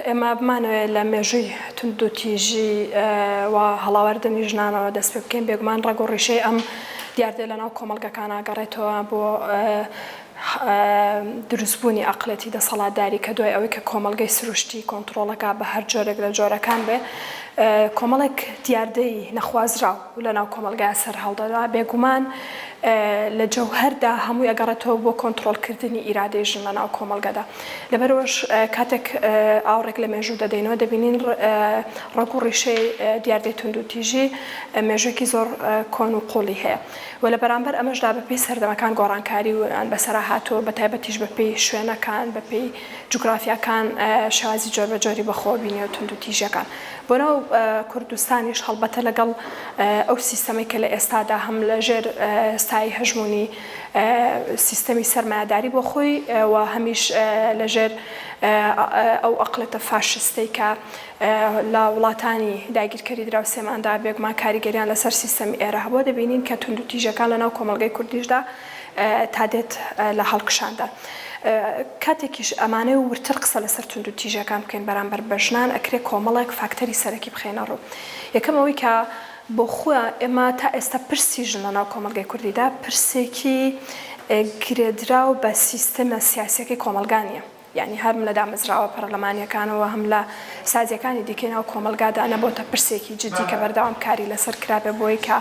ئێمە بمانەوێت لە مێژووی توندوتیژی و هەڵاواردنی ژنانەوە دەست پێ بکەین، بێگومان ڕەگ و ڕیشەی ئەم دیاردەیە لەناو کۆمەڵگەکان ئەگەڕێتەوە بۆ دروستبوونی ئەقڵێتی دەسەڵاتداری کە دوای ئەوەی کە کۆمەڵگەی سروشتی کۆنتڕۆڵەکە بە هەر جۆرێک لە جۆرەکان بێ کۆمەڵێک دیاردەی نەخوازراو لەناو کۆمەڵگا سەرهەڵدەدا، بێگومان لە جەوهەردا هەمووی ئەگەڕێتەوە بۆ کۆنتڕۆڵکردنی ئیرادەی ژن لەناو کۆمەڵگەدا. لەبەرئەوەش کاتێک ئاوڕێک لە مێژوو دەدەینەوە دەبینین ڕەگ و ڕیشەی دیاردەی توندوتیژی مێژوویەکی زۆر کۆن و قوڵی هەیە و لە بەرامبەر ئەمەشدا بەپێی سەردەمەکان گۆڕانکارییان بەسەرا هاتووە بەتایبەتیش بەپێی شوێنەکان بەپێی جوگرافیاکان شێوازی جۆربەجۆری بەخۆوە بینیوە توندوتیژیەکان بۆ ناو کوردستانیش هەڵبەتە لەگەڵ ئەو سیستەمەی کە لە ئێستادا هەم لە ژێر سایەی هەژموونی سیستەمی سەرمایەداری بۆ خۆی و هەمیش لە ژێر ئەو ئەقڵێتە فاشستەی کە لە وڵاتانی داگیرکەری دراوسێماندا بێگومان کاریگەریان لەسەر سیستەمی ئێرە هەبووە دەبینین کە توندوتیژەکان لەناو کۆمەڵگەی کوردیشدا تا دێت لە هەڵکشاندا. کاتێکیش ئەمانەوێ وردتر قسە لەسەر توندوتیژیەکان بکەین بەرامبەر بە ژنان ئەکرێ کۆمەڵێک فاکتەری سەرەکی بخەینە ڕوو. یەکەم ئەوەی کە بۆ خۆ ئێمە تا ئێستا پرسی ژن لەناو کۆمەڵگەی کوردیدا پرسێکی گرێدراو بە سیستەمە سیاسیەکەی کۆمەڵگا نیە. یانی هەم لە دامەزراوە پەڕلەمانیەکانەوە هەم لە سازیەکانی دیکەی ناو کۆمەڵگادا نەبۆتە پرسێکی جدی کە بەردەوام کاری لەسەر کرابێ بۆی کە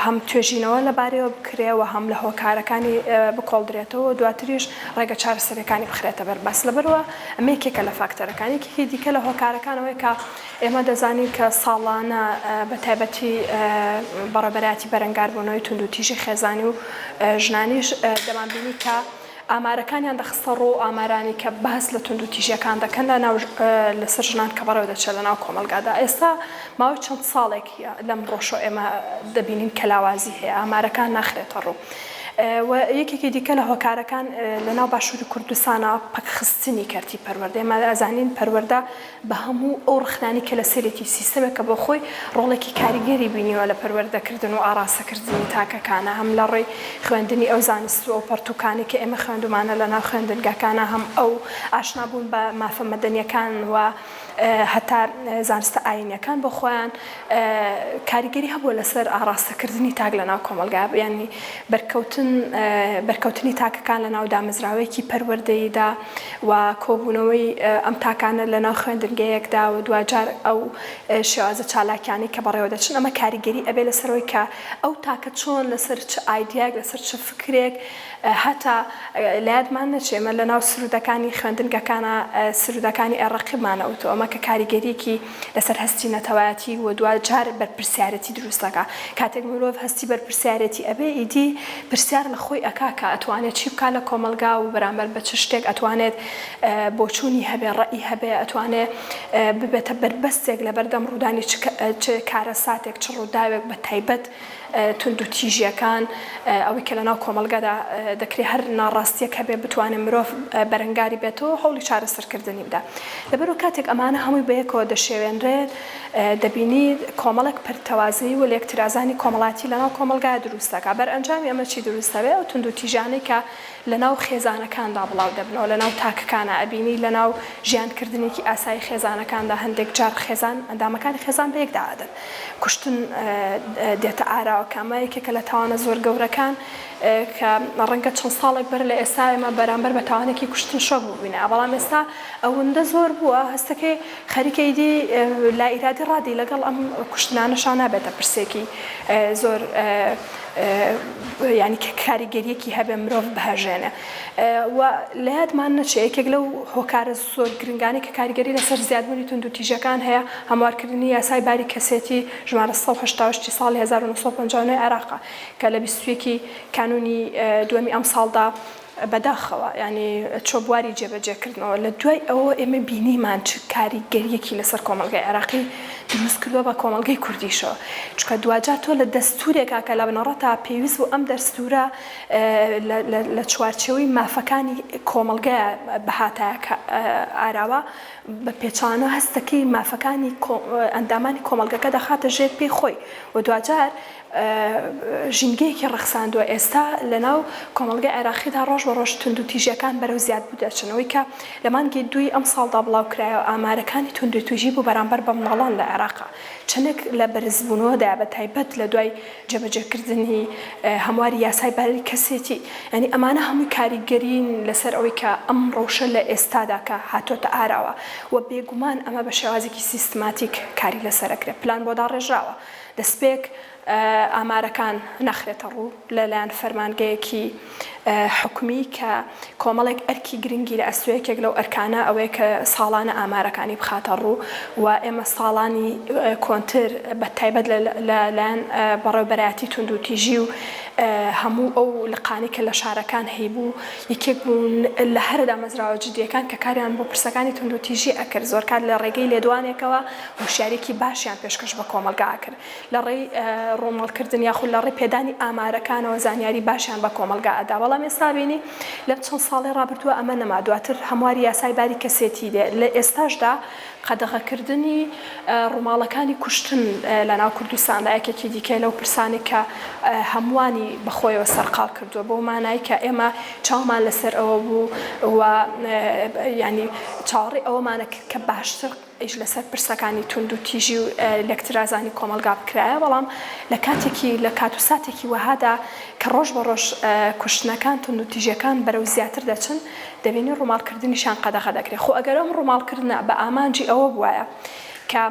هەم توێژینەوە لەبارەیەوە بکرێ و هەم لە هۆکارەکانی بکۆڵدرێتەوە و دواتریش ڕێگە چارەسەریەکانی بخرێتە بەر باس لەبەرئەوە ئەمە یەکێکە لە فاکتەرەکان یەکێکی دیکە لە هۆکارەکان ئەوەیە کە ئێمە دەزانین کە ساڵانە بە تایبەتی بەڕێوەبەرایەتی بەرەنگاربوونەوەی توندوتیژی خێزانی و ژنانیش دەمانبینی کە ئامارەکانیان دەخستە ڕوو، ئەو ئامارانەی کە باس لە توندوتیژییەکان دەکەن لە ناو لەسەر ژنان کە بەڕێوە دەچێت لە ناو کۆمەڵگادا. ئێستا ماوەی چەند ساڵێک لەم ڕۆشۆ ئێمە دەبینین کە لاوازی هەیە، ئامارەکان ناخرێتە ڕوو. و یەکێکی دیکە لە هۆکارەکان لە ناو باشووری کوردستانا پەکخستنی کەرتی پەروەردە. ئێمە ئەزانین پەروەردە بە هەموو ئەو ڕەخنانەی کە لەسەرێتی، سیستەمێکە بۆ خۆی ڕۆڵێکی کاریگەری بینیوە لە پەروەردەکردن و ئاڕاستەکردنی تاکەکانە، هەم لە ڕێی خوێندنی ئەو زانست و ئەو پەڕتووکانەی کە ئێمە خوێندوومانە لە ناو خوێندنگاکانا، هەم ئەو ئاشنابوون بە مافە مەدەنییەکان و هەتا زانستە ئایینییەکان بۆ خۆیان کاریگەری هەبووە لەسەر ئاڕاستەکردنی تاک لە ناو کۆمەڵگا، یانی بەرکەوتن بەرکەوتنی تاکەکان لە ناو دامەزراوەیەکی پەروەردەییدا. و کۆبوونەوەی ئەم تاکانە لە ناو خوێندنگەیەکدا و دواجار ئەو شێوازە چالاکیانەی کە بەڕێوە دەچن ئەمە کاریگەری ئەبێ لەسەر ئەوەی کە ئەو تاکە چۆن لەسەر چ ئایدیایەک لەسەر چ فکرێک هەتا لە یادمان نەچێ ئێمە لە ناو سروودەکانی خوێندنگەکانا سروودەکانی ئەی ڕەقیبمان ئەوتوو ئەمە کە کاریگەریەکی لەسەر هەستی نەتەوایەتی و دواجار بەرپرسیارێتی دروست دەکا. کاتێک مرۆڤ هەستی بەرپرسیارێتی ئەبێ ئیدی پرسیار لە خۆی ئەکا کە ئەتوانێ چی بکا لە کۆمەڵگا و بەرامبەر بە چ شتێک ئەتوانێت بۆچوونی هەبێ، ڕەئی هەبێ، ئەتوانێ ببێتە بەربەستێک لەبەردەم ڕوودانی چ کارەساتێک، چ ڕووداوێک بە تایبەت توندوتیژیەکان، ئەوەی کە لەناو کۆمەڵگەدا دەکرێ هەر ناڕاستیەک هەبێ بتوانێ مرۆڤ بەرەنگاری بێتەوە هەوڵی چارەسەرکردنی بدا. لەبەرئەوە کاتێک ئەمانە هەمووی بەیەکەوە دەشێوێنرێت دەبینیت کۆمەڵێک پەرتەوازەیی و لێکترازانی کۆمەڵایەتی لەناو کۆمەڵگا دروست دەکات. بەرئەنجامی ئەمە چی دروست دەبێت؟ ئەو توندوتیژانەی کە لەناو خێزانەکاندا بڵاو دەبنەوە، لەناو تاکەکانا ئەبینی لەناو ژیانکردنێکی ئاسایی خێزانەکاندا هەندێک جار خێزان ئەندامەکانی خێزان بەیەکدا ئەدەن. کوشتن دێتە ئاراوە کە ئەمە یەکێکە لە تاوانە زۆر گەورەکان کە ڕەنگە چەند ساڵێک بەر لە ئێستا ئێمە بەرامبەر بە تاوانێکی کوشتن شۆک بووبینە بەڵام ئێستا ئەوەندە زۆر بووە هەستەکەی خەریکە ئیدی لائیرادی ڕادی لەگەڵ ئەم کوشتنانەشا نابێتە پرسێکی زۆر یانی کە کاریگەریەکی هەبێ مرۆڤ بهەژێنێ و لە یادمان نەچێ یەکێک لەو هۆکارە زۆر گرنگانەی کە کاریگەری لەسەر زیادبوونی توندوتیژیەکان هەیە هەموارکردنی یاسای باری کەسێتی ژمارە 188 ی ساڵی 1959 عێراقە کە لە 21 ی کانوونی دووەمی ئەمساڵدا بەداخەوە یانی چۆ بواری جێبەجێکردنەوە لە دوای ئەوەوە ئێمە بینیمان چ کاریگەریەکی لەسەر کۆمەڵگای عێراقی دروست کردوە بە کۆمەڵگەی کوردیشەوە چونکە دواجار تۆ لە دەستورێکا کە لە بنەڕەتا پێویست بوو ئەم دەستورە لە چوارچێوەی مافەکانی کۆمەڵگەیا بهاتایە ئاراوە بە پێچەوانەوە هەستەکەی مافەکانی ئەندامانی کۆمەڵگەکە دەخاتە ژێر پێی خۆی و دواجار ژینگەیەکی ڕەخساندووە ئێستا لەناو کۆمەڵگەی عێراقیدا ڕۆژ بە. بە ڕۆژ توندوتیژیەکان بەرەو زیادبوو دەچن. ئەوەی کە لە مانگی دووی ئەمساڵدا بڵاوکرایەوە ئامارەکانی توندوتیژی بوو بەرامبەر بە منداڵان لە عێراق چەندێک لە بەرزبوونەوەدایە بە تایبەت لە دوای جێبەجێکردنی هەمواری یاسای باری کەسێتی. یانی ئەمانە هەمووی کاریگەرین لەسەر ئەوەی کە ئەم ڕەوشە لە ئێستادا کە هاتۆتە ئاراوە و بێگومان ئەمە بە شێوازێکی سیستماتیک کاری لەسەر ئەکرێ پلان بۆ داڕێژراوە دەسپێک ئامارەکان ناخرێتە ڕوو لە لایەن فەرمانگەیەکی حکومی کە کۆمەڵێک ئەرکی گرنگی لە ئەستۆ یەکێک لەو ئەرکانە ئەوەیە کە ساڵانە ئامارەکانی بخاتە ڕوو و ئێمە ساڵانی کۆنتر بە تایبەت لە لایەن بەڕێوەبەرایەتی توندوتیژی و هەموو ئەو لقانەی کە لە شارەکان هەیبوو یەکێک بوون لە هەرە دامەزراوە جدییەکان کە کاریان بۆ پرسەکانی توندوتیژی ئەکرد زۆرکات لە ڕێگەی لێدوانێکەوە هۆشیارییەکی باشیان پێشکەش بە کۆمەڵگا ئەکرد لە ڕێی ڕووماڵکردن یاخود لە ڕێی پێدانی ئامارەکانەوە زانیاری باشیان بە کۆمەڵگا ئەدا بەڵام ئێستا بینی لەم چەند ساڵەی ڕابردووە ئەمە نەما دواتر هەمواری یاسای باری کەسێتی دێ لە ئێستاشدا قەدەغەکردنی ڕووماڵەکانی کوشتن لە ناو کوردستاندا یەکێکی دیکەیە لەو پرسانەی کە هەمووانی بە خۆیەوە سەرقاڵ کردووە بەو مانای کە ئێمە چاومان لەسەر ئەوە بوو و یانی چاوەڕێی ئەوەمانە کرد کە باشتر ئیش لەسەر پرسەکانی توندوتیژی و لێکترازانی کۆمەڵگا بکرایە، بەڵام لە کاتێکی لە کات و ساتێکی وەهادا کە ڕۆژ بە ڕۆژ کوشتنەکان، توندوتیژیەکان بەرەو زیاتر دەچن، دەبینی ڕووماڵکردنیشیان قەدەغە دەکرێت. خۆ ئەگەر ئەم ڕووماڵکردنە بە ئامانجی ئەوە بوایە کە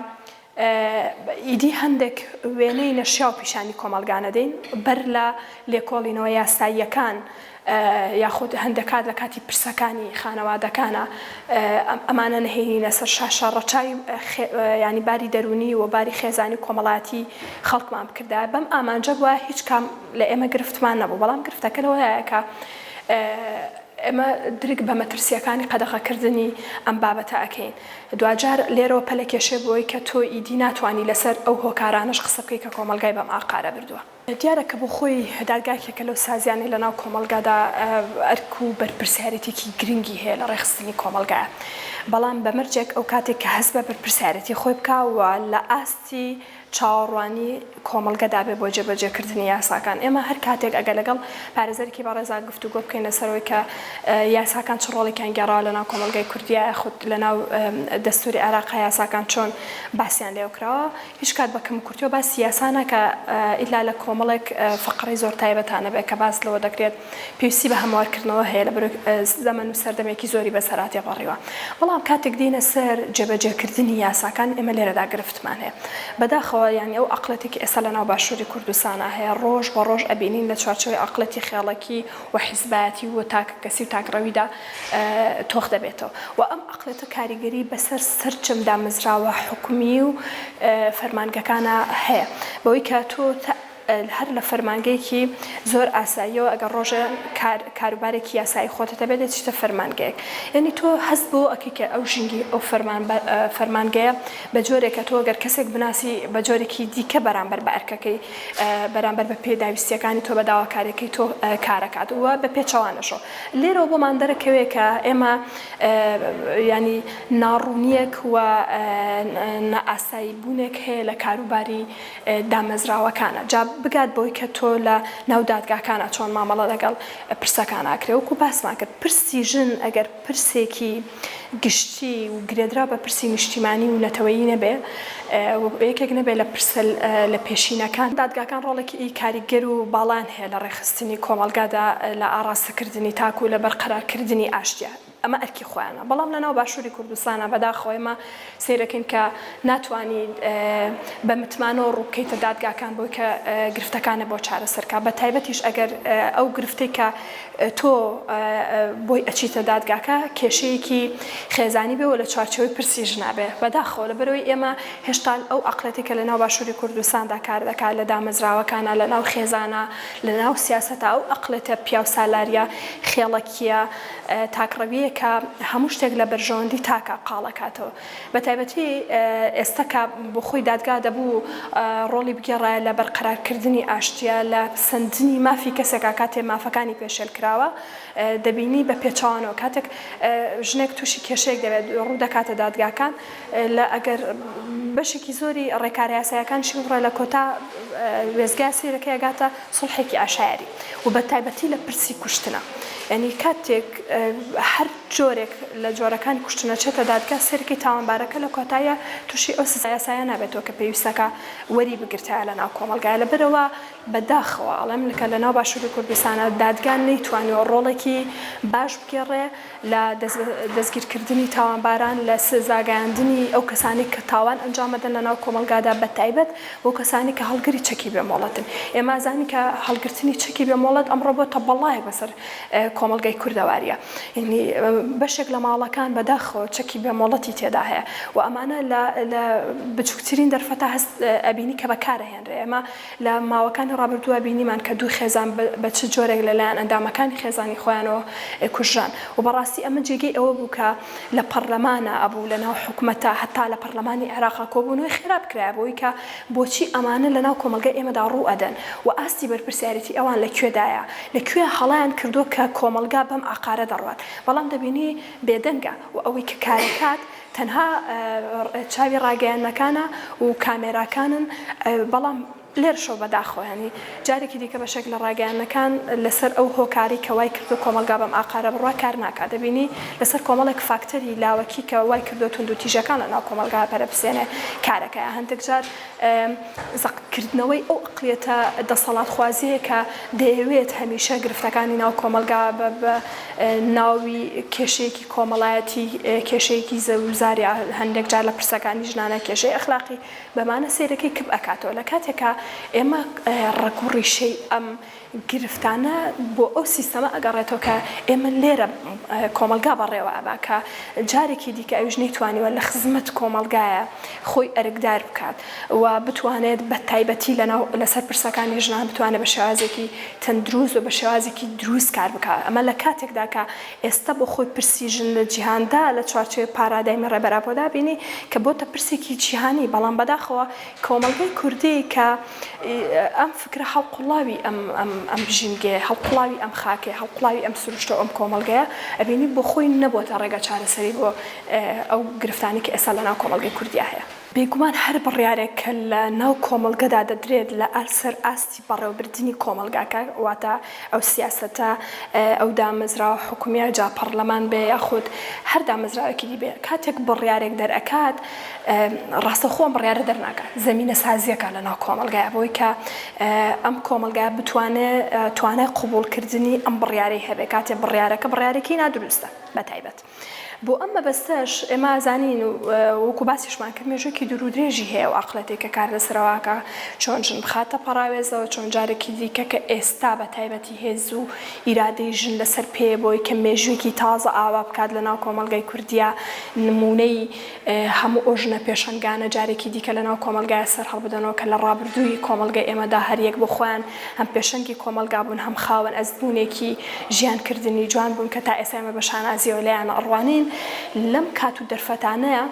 ئیدی هەندێک وێنەی نەشیاو پیشانی کۆمەڵگا نەدەین، بەر لە لێکۆڵینەوە یاساییەکان یاخود هەندێک کات لە کاتی پرسەکانی خانەوادەکانا ئەمانە نەهێنینە سەر شاشە ڕەچاوی یانی باری دەروونی و باری خێزانی و کۆمەڵایەتی خەڵکمان بکردایە بەم ئامانجە بوایە هیچ کام لە ئێمە گرفتمان نەبوو بەڵام گرفتەکە لەوەیە کە ئێمە درک بە مەترسیەکانی قەدەغەکردنی ئەم بابەتە ئەکەین دواجار لێرەوە پەلەکێشێ بۆی کە تۆ ئیدی ناتوانی لەسەر ئەو هۆکارانەش قسە بکەی کە کۆمەڵگای بەم ئاقارە بردووە. دیارە کە بۆ خۆی دادگا یەکێکە لەو سازیانەی لە ناو کۆمەڵگادا ئەرک و بەرپرسیارێتیەکی گرنگی هەیە لە ڕێکخستنی کۆمەڵگایە بەڵام بە مەرجێک ئەو کاتێک کە هەست بە بەرپرسیارێتی خۆی بکا و لە ئاستی چاوەڕوانی کۆمەڵگەدا بێ بۆ جێبەجێکردنی یاساکان ئێمە هەر کاتێک ئەگەر لەگەڵ پارێزەرێکی بەڕێزا گفتوگۆ بکەین لەسەر ئەوەی کە یاساکان چ ڕۆڵێکیان گێڕاوە لەناو کۆمەڵگای کوردیا یاخود لەناو دەستوری عێراقا یاساکان چۆن باسیان لێوکراوە هیچ کات بە کەموکورتیەوە باسی یاسا ناکا ئیلا لە کۆمەڵێک فەقڕەی زۆر تایبەتا نەبێ کە باس لەوە دەکرێت پێویستی بە هەموارکردنەوە هەیە لەبەر زەمەن و سەردەمێکی زۆری بەسەرا تێپەڕیوە بەڵام کاتێک دێینە سەر جێبەجێکردنی یاساکان ئێمە لێرەدا گرفتمان هەیە بەداخەوە یانی ئەو عەقڵێتێک ئێستا لەناو باشووری کوردستانا هەیە ڕۆژ بە ڕۆژ ئەبینین لە چوارچێوەی عەقڵێتی خێڵەکی و حیزبایەتی و تاکەکەسی و تاکڕەویدا تۆخ دەبێتەوە و ئەم عەقڵێتە کاریگەری بەسەر سەرجەم دامەزراوە حکومی و فەرمانگەکانا هەیە بەوەی کە تۆ هەر لە فەرمانگەیەکی زۆر ئاساییەوە ئەگەر ڕۆژێ کار کاروبارێکی یاسایی خۆتت هەبێت دەچیتە فەرمانگەیەک یعنی تۆ هەست بۆ ئەکەی کە ئەو ژینگەی ئەو فەرمان فەرمانگەیە بە جۆرێکە تۆ گەر کەسێک بناسی بە جۆرێکی دیکە بەرامبەر بە ئەرکەکەی بەرامبەر بە پێداویستیەکانی تۆ بە داواکاریەکەی تۆ کارەکات و بە پێچەوانەشەوە لێرەوە بۆمان دەرەکەوێ کە ئێمە یانی ناڕوونیەک و نائاسایی بوونێک هەیە لە کاروباری دامەزراوەکانە جا بگات بەوەی کە تۆ لە ناو دادگاکانە چۆن مامەڵە لەگەڵ پرسەکان ئاکرێ وەکو باسمان کرد پرسی ژن ئەگەر پرسێکی گشتی و گرێدراو بە پرسی نیشتیمانی و نەتەوەیی نەبێ و یەکێک نەبێ لە پرسە لە پێشینەکان، دادگاکان ڕۆڵێکی کاریگەر و باڵایان هەیە لە ڕێکخستنی کۆمەڵگادا لە ئاڕاستەکردنی تاک و لە بەرقەرارکردنی ئاشتیا. ئەمە ئەرکی خۆیانە. بەڵام لە ناو باشووری کوردستانا بەداخەوە ئێمە سەیرەکەین کە ناتوانی بە متمانەوە ڕووبکەیتە دادگاکان بۆی کە گرفتەکانت بۆ چارەسەر کا بە تایبەتیش ئەگەر ئەو گرفتەی کە تۆ بۆی ئەچیتە دادگاکە کێشەیەکی خێزانی بێ و لە چوارچێوەی پرسی ژنا بێ. بەداخەوە لەبەرئەوەی ئێمە هێشتا ئەو عەقڵێتەی کە لەناو باشووری کوردستاندا کار دەکات لە دامەزراوەکانا، لەناو خێزانا، لەناو سیاسەتا ئەو عەقڵێتە پیاوسالاریە خێڵەکیە تاکڕەویەیە کە هەموو شتێک لە بەرژەوەندی تاکا قاڵ ئەکاتەوە. بەتایبەتی ئێستا کە بۆ خۆی دادگا دەبوو ڕۆڵی بگێڕایە لە بەرقەرارکردنی ئاشتیە، لە سەندنی مافی کەسێکا کاتێ مافەکانی پێشێل کراوە، دەبینی بە پێچەوانەوە کاتێک ژنێک تووشی کێشەیەک دەبێت ڕوو دەکاتە دادگاکان لە ئەگەر بەشێکی زۆری ڕێکارە یاسایەکانیشی ببڕێ لە کۆتا وێستگە سەیرەکەی ئەگاتە سوڵحێکی عەشایەری و بە تایبەتی لە پرسی کوشتنە. یانی کاتێک هەر جۆرێک لە جۆرەکانی کوشتن ئەچێتە دادگا سەیرکەی تاوانبارەکە لە کۆتاییا توشی ئەو سزا یاسایە نابێتەوە کە پێویستەکە وەری بگرتایە لە ناو کۆمەڵگایە لەبەرئەوە بە داخەوە ئەڵێم کە لە ناو باشوری کوردستانا دادگا نەیتوانیوە ڕۆڵێکی باش بگێڕێ لە دەستگیرکردنی تاوانباران، لە سزاگەیاندنی ئەو کەسانەی کە تاوان ئەنجام ئەدەن لە ناو کۆمەڵگادا بە تایبەت بۆ کەسانی کە هەڵگری چەکی بێ مۆڵەتن. ئێمە ئەزانین کە هەڵگرتنی چەکی بێ مۆڵەت ئەمڕۆ بۆتە بەڵایەک بەسەر کۆمەڵگای کوردەواریە. یانی بەشێک لە ماڵەکان بەداخەوە چەکی بێ مۆڵەتی تێدا هەیە و ئەمانە لە لە بچوکترین دەرفەتا هەست ئەبینی کە بەکارئەهێنرێ. ئێمە لە ماوەکانی ڕابردووە بینیمان کە دوو خێزان بە چ جۆرێک لە لایەن ئەندامەکانی خێزانی خۆیانەوە کوژران و بەڕاستی ئەمە جێگەی ئەوە بوو کە لە پەڕلەمانا ئەبوو لە ناو حکومەتا هەتا لە پەڕلەمانی عێراقا کۆبوونەوەی خێرا بکرایە بۆی کە بۆچی ئەمانە لە ناو کۆمەڵگای ئێمەدا ڕوو ئەدەن و ئاستی بەرپرسیارێتی ئەوان لە کوێدایە لە کوێ هەڵەیان کردووە کە کۆمەڵگا بەم ئاقارە دەڕوات بەڵام دەبینی بێدەنگە و ئەوەی کە کارەکات تەنها چاوی ڕاگەیاندنەکانە و کامێراکانن، بەڵام لێرەشەوە بەداخەوە یانی جارێکی دیکە بەشێک لە ڕاگەیاندنەکان لەسەر ئەو هۆکارەی کە وای کردووە کۆمەڵگا بەم ئاقارە بڕوا کار ناکات، دەبینی لەسەر کۆمەڵێک فاکتەری لاوەکی کە وای کردووە توندوتیژەکان لەناو کۆمەڵگا پەرە بسێنێ کارەکەیە هەندێک جار زەقکردنەوەی ئەو ئەقڵیەتە دەسەڵاتخوازییە کە دەیەوێت هەمیشە گرفتەکانی ناو کۆمەڵگا بە ناوی کێشەیەکی کۆمەڵایەتی، کێشەیەکی زەوزار یا هەندێک جار لە پرسەکانی ژنانە کێشەی ئەخلاقی بەمانە سەیرەکەی کپ ئەکاتەوە لە کاتێکا ئێمە ڕەگ و ڕیشەی ئەم گرفتانە بۆ ئەو سیستەمە ئەگەڕێتەوە کە ئێمە لێرە کۆمەڵگا بەڕێوە ئەبا کە جارێکی دیکە ئەویش نەیتوانیوە لە خزمەت کۆمەڵگایە خۆی ئەرکدار بکات و بتوانێت بە تایبەتی لەناو لەسەر پرسەکانی ژنان بتوانێت بە شێوازێکی تەندروست و بە شێوازێکی دروست کار بکات ئەمە لە کاتێکدا کە ئێستا بۆ خۆی پرسی ژن لە جیهاندا لە چوارچێوەی پارادایمی ڕێبەر ئاپۆدا بینی کە بۆتە پرسێکی جیهانی بەڵام بەداخەوە کۆمەڵگەی کوردی کە ئەم فکرە هەڵقوڵاوی ئەم ئەم ئەم ژینگەیە، هەڵقوڵاوی ئەم خاکەیە، هەڵقوڵاوی ئەم سروشتە و ئەم کۆمەڵگەیە، ئەبینی بۆ خۆی نەبۆتە ڕێگا چارەسەری بۆ ئەو گرفتانەی کە ئێستا لە ناو کۆمەڵگەی کوردیا هەیە. بێگومان هەر بڕیارێک کە لە ناو کۆمەڵگەدا دەدرێت لە سەر ئاستی بەڕێوەبردنی کۆمەڵگاکە، واتە ئەو سیاسەتە، ئەو دامەزراوە حکومیە جا پەڕلەمان بێ یاخود هەر دامەزراوێکی دی بێ، کاتێک بڕیارێک دەرئەکات ڕاستەوخۆ ئەم بڕیارە دەرناکات، زەمینە سازیەکە لە ناو کۆمەڵگایە بۆی کە ئەم کۆمەڵگایە بتوانێ توانای قبوڵکردنی ئەم بڕیارەی هەبێ کاتێ بڕیارەکە بڕیارێکی نادروستە بە تایبەت. بۆ ئەم مەبەستەش ئێمە ئەزانین و وەکو باسیشمان کرد مێژوویەکی دوور و درێژی هەیە ئەو عەقڵێتەی کە کار لەسەرەوە ئەکا چۆن ژن بخاتە پەڕاوێزەوە چۆن جارێکی دیکە کە ئێستا بە تایبەتی هێز و ئیرادەی ژن لەسەر پێیە بۆی کە مێژوویەکی تازە ئاوا بکات لەناو کۆمەڵگای کوردیا نموونەی هەموو ئەو ژنە پێشەنگانە جارێکی دیکە لەناو کۆمەڵگایا سەرهەڵبدەنەوە کە لە ڕابردووی کۆمەڵگای ئێمەدا هەریەک بۆ خۆیان هەم پێشەنگی کۆمەڵگا بوون هەم خاوەن ئەزموونێکی ژیان کردنی جوان بوون کە تا ئێستا ئێمە بە شانازیەوە لێیان ئەڕوانین لەم کات و دەرفەتانەیە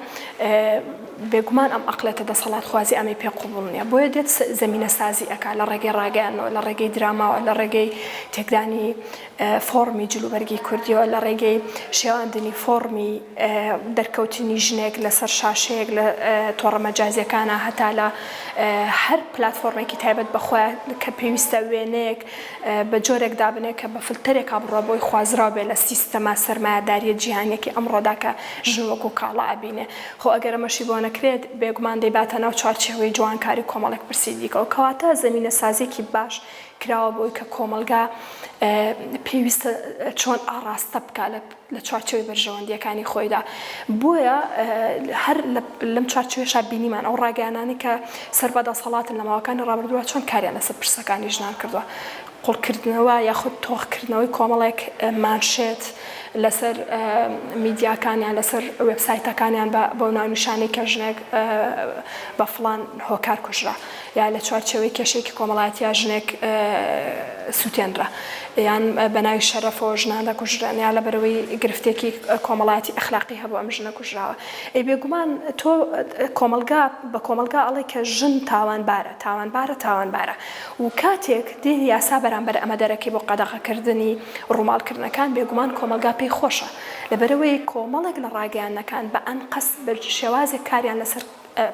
بێگومان ئەم ئەقلێتە دەسەڵاتخوازی ئەمەی پێ قبوڵ نیە بۆیە دێت زەمینەسازی ئەکا لە ڕێگەی ڕاگەیاندنەوە لە ڕێگەی دراماوە لە ڕێگەی تێکدانی فۆڕمی جلوبەرگی کوردیەوە لە ڕێگەی شێواندنی فۆڕمی دەرکەوتنی ژنێک لەسەر شاشەیەک لە تۆڕە مەجازیەکانە هەتا لە هەر پلاتفۆرمێکی تایبەت بە خۆیان کە پێویستە وێنەیەک بە جۆرێک دابنێ کە بە فلتەرێکا بڕوا بۆی خوازراو بێ لە سیستەمە سەرمایەداریە جیهانیەکەی ئەمڕۆدا کە ژن وەکو کاڵا ئەبینێ خۆ ئەگەر ئەمەشی بۆ نەکرێت بێگومان دەیباتە ناو چوارچێوەی جوانکاری و کۆمەڵێک پرسی دیکەوە کەواتە زەمینەسازیەکی باش کراوە بۆی کە کۆمەڵگا پێویستە چۆن ئاڕاستە بکا لە چوارچێوەی بەرژەوەندییەکانی خۆیدا. بۆیە هەر لەم چوارچێوەیەشا بینیمان ئەو ڕاگەیانانەی کە سەر بە دەسەڵاتن لە ماوەکانی ڕابردووە چۆن کاریان لەسەر پرسەکانی ژنان کردووە. قوڵکردنەوە یاخود تۆخکردنەوەی کۆمەڵێک مانشێت لەسەر میدیاکانیان لەسەر وێبسایتەکانیان بەو ناونیشانەی کە ژنێک بە فڵان هۆکار کوژرا. یا لە چوارچێوەی کێشەیەکی کۆمەڵایەتییا ژنێک سوتێنرا یان بە ناوی شەرەفەوە ژنان دەکوژرێن یا لەبەرئەوەی گرفتێکی کۆمەڵایەتی ئەخلاقی هەبوو ئەم ژنە کوژراوە ئەی بێگومان تۆ کۆمەڵگا بە کۆمەڵگا ئەڵێ کە ژن تاوانبارە تاوانبارە تاوانبارە و کاتێک دێ یاسا بەرامبەر ئەمە دەرەکەی بۆ قەدەغەکردنی ڕووماڵکردنەکان بێگومان کۆمەڵگا پێی خۆشە لەبەرئەوەی کۆمەڵێک لە ڕاگەیاندنەکان بە ئەنقەست بە شێوازێک کاریان لەسەر.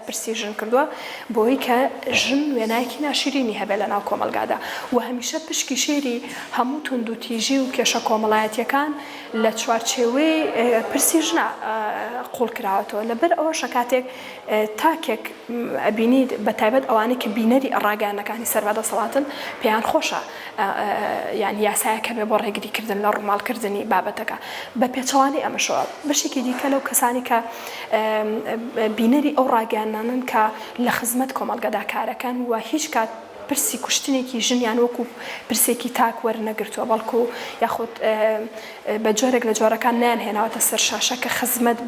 پرسی ژن کردووە بۆی کە ژن وێنایەکی ناشرینی هەبێ لە ناو کۆمەڵگادا و هەمیشە پشکی شێری هەموو توندوتیژی و کێشە کۆمەڵایەتیەکان لە چوارچێوەی پرسی ژنا قوڵ کراوەتەوە لەبەر ئەوەشە کاتێک تاکێک ئەبینیت بە تایبەت ئەوانەی کە بینەری ڕاگەیاندنەکانی سەر بە دەسەڵاتن پێیان خۆشە یان یاسایەک هەبێ بۆ ڕێگری کردن لە ڕووماڵکردنی بابەتەکە بە پێچەوانەی ئەمەشەوە بەشێکی دیکە لەو کەسانی کە بینەری ئەو ڕاگەیاندنانەن کە لە خزمەت کۆمەڵگەدا کارەکەن و هیچ کات پرسی کوشتنێکی ژنیان وەکو پرسێکی تاک وەرنەگرتووە بەڵکو یاخود بە جۆرێک لە جۆرەکان نەیانهێناوەتە سەر شاشە کە خزمەت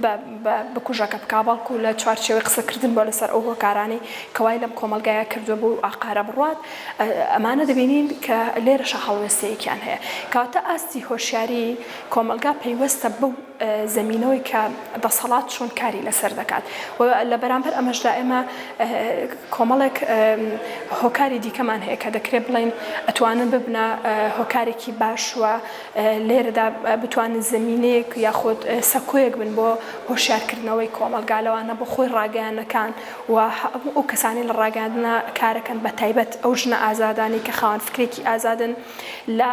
بە بکوژەکە بکا بەڵکو لە چوارچێوەی قسەکردن بووە لەسەر ئەو هۆکارانەی کە وای لەم کۆمەڵگایە کردووە بەو ئاقارە بڕوات ئەمانە دەبینین کە لێرەشا هەڵوێستەیەکیان هەیە کەواتە ئاستی هۆشیاری کۆمەڵگا پەیوەستە بەو زەمینەوەی کە دەسەڵات چۆن کاری لەسەر دەکات و لە بەرامبەر ئەمەشدا ئێمە کۆمەڵێک هۆکاری دیکەمان هەیە کە دەکرێت بڵێین ئەتوانن ببنە هۆکارێکی باش و لێرەدا بتوانن زەمینەیەک یاخود سەکۆیەک بن بۆ هۆشیارکردنەوەی کۆمەڵگا لەوانە بۆ خۆی ڕاگەیاندنەکان و هەموو ئەو کەسانەی لە ڕاگەیاندنا کارەکەن بە تایبەت ئەو ژنە ئازادانەی کە خاوەن فکرێکی ئازادن لە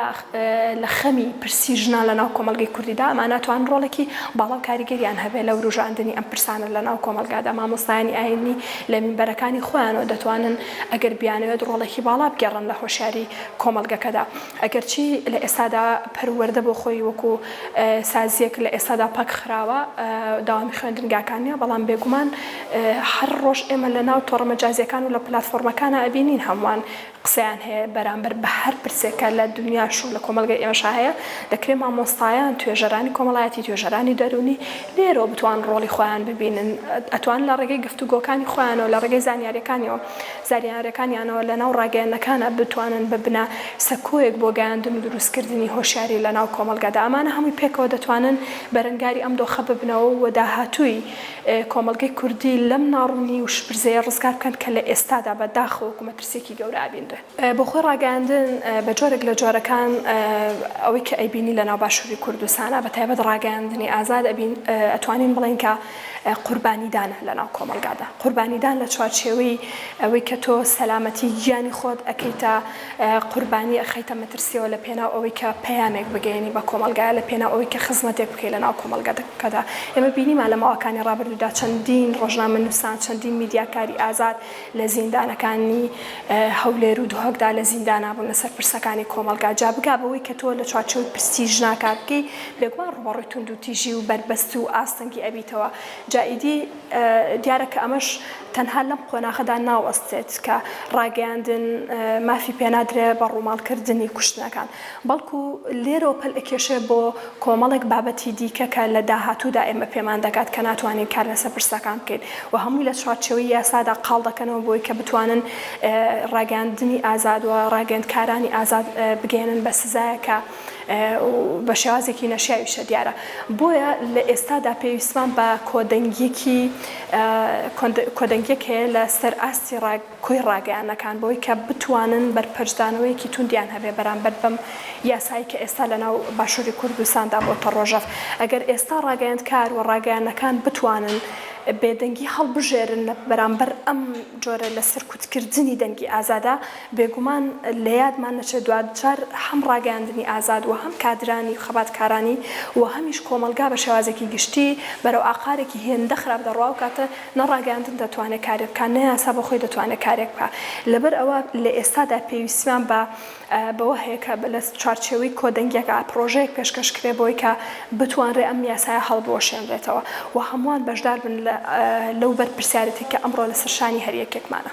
لە خەمی پرسی ژنان لە ناو کۆمەڵگەی کوردیدا، ئەمانە ئەتوانن ڕۆڵێکی باڵا و کاریگەریان هەبێ لە وروژاندنی ئەم پرسانە لە ناو کۆمەڵگادا، مامۆستایانی ئایینی لە مینبەرەکانی خۆیانەوە دەتوانن ئەگەر بیانەوێت ڕۆڵێکی باڵا بگێڕن لە هۆشیاری کۆمەڵگەکەدا. ئەگەرچی لە ئێستادا پەروەردە بۆ خۆی وەکو سازییەک لە ئێستادا پەک خراوە، دەوامی خوێندنگاکان نییە، بەڵام بێگومان هەر ڕۆژ ئێمە لە ناو تۆڕە مەجازییەکان و لە پلاتفۆرمەکانا ئەبینین هەمووان قسەیان هەیە بەرامبەر بە هەر پرسێک کە لە دونیاش و لە کۆمەڵگەی ئێمەشا هەیە، دەکرێ مامۆستایان، توێژەرانی کۆمەڵایەتی، توێژەرانی دەروونی لێرەوە بتوانن ڕۆڵی خۆیان ببینن، ئەتوانن لە ڕێگەی گفتوگۆکانی خۆیانەوە، لە ڕێگەی زانیارییەکانیەوە، زانیارییەکانیانەوە لە ناو ڕاگەیاندنەکانا بتوانن ببنە سەکۆیەک بۆ گەیاندن و دروستکردنی هۆشیاری لە ناو کۆمەڵگادا. ئەمانە هەمووی پێکەوە دەتوانن بەرەنگاری ئەم دۆخە ببنەوە و داهاتووی کۆمەڵگەی کوردی لەم ناڕوونی و شپرزەیە ڕزگار بکەن کە لە ئێستادا بە داخەوە وەکو مەترسییەکی گەورە ئەبینرێ. بۆ خۆی ڕاگەیاندن بە جۆرێک لە جۆرەکان ئەوەی کە ئەیبینی لە ناو باشووری کوردستانا بە تایبەت ڕاگەیاندنی ئازاد ئەبین ئەتوانین بڵێین کە قوربانیدانە لە ناو کۆمەڵگادا. قوربانیدان لە چوارچێوەی ئەوەی کە تۆ سەلامەتی گیانی خۆت ئەکەیتە قوربانی ئەخەیتە مەترسیەوە لە پێناو ئەوەی کە پەیامێک بگەیەنی بە کۆمەڵگا لە پێناو ئەوەی کە خزمەتێک بکەی لە ناو کۆمەڵگەکەدا. ئێمە بینیمان لە ماوەکانی ڕابردوودا چەندین ڕۆژنامەنووسان، چەندین میدیاکاری ئازاد لە زیندانەکانی هەولێر و دهۆکدا لە زیندانا بوون لەسەر پرسەکانی کۆمەڵگا. جا بگا بەوەی کە تۆ لە چوارچێوەی پرسی ژنا کار بکەی، بێگومان ڕووبەڕووی توندوتیژی و بەربەست و ئاستەنگی ئەبیتەوە. جا ئیدی دیارە کە ئەمەش تەنها لەم قۆناغەدا ناوەستێت کە ڕاگەیاندن مافی پێنادرێ بە ڕووماڵکردنی کوشتنەکان، بەڵکو لێرەوە پەل ئەکێشێ بۆ کۆمەڵێک بابەتی دیکە کە لە داهاتوودا ئێمە پێمان دەگات کە ناتوانین کار لەسەر پرسەکان بکەین و هەمووی لە چوارچێوەی یاسادا قاڵ دەکەنەوە بۆی کە بتوانن ڕاگەیاندنی ئازاد و ڕاگەیەندکارانی ئازاد بگەیەنن بە سزایەک کە بە شێوازێکی نەشیاویشە دیارە. بۆیە لە ئێستادا پێویستمان بە کۆدەنگیەکی کۆدەنگیەک هەیە لە سەر ئاستی کۆی ڕاگەیاندنەکان بەوەی کە بتوانن بەرپەرچدانەوەیەکی توندیان هەبێ بەرامبەر بەم یاسایی کە ئێستا لە ناو باشووری کوردستاندا بۆتە ڕۆژەڤ. ئەگەر ئێستا ڕاگەیاندکار و ڕاگەیاندنەکان بتوانن بێدەنگی هەڵبژێرن لە بەرامبەر ئەم جۆرە لە سەرکوتکردنی دەنگی ئازادا، بێگومان لە یادمان نەچێت دواجار هەم ڕاگەیاندنی ئازاد و هەم کادرانی و خەباتکارانی و هەمیش کۆمەڵگا بە شێوازێکی گشتی بەرەو ئاقارێکی هێندە خراپ دەڕوا ئەو کاتە نە ڕاگەیاندن دەتوانێت کارێک بکا نە یاسا بۆ خۆی دەتوانێت کارێک بکا لەبەر ئەوە لە ئێستادا پێویستیمان بە بەوە هەیە کە لە چوارچێوەی کۆدەنگیەکە پڕۆژەیەک پێشکەش کرێ بۆی کە بتوانرێ ئەم یاسایە هەڵبوەشێنرێتەوە و هەمووان بەشدار بن لەو بەرپرسیارێتی کە ئەمڕۆ لەسەر شانی هەر یەکێکمانە.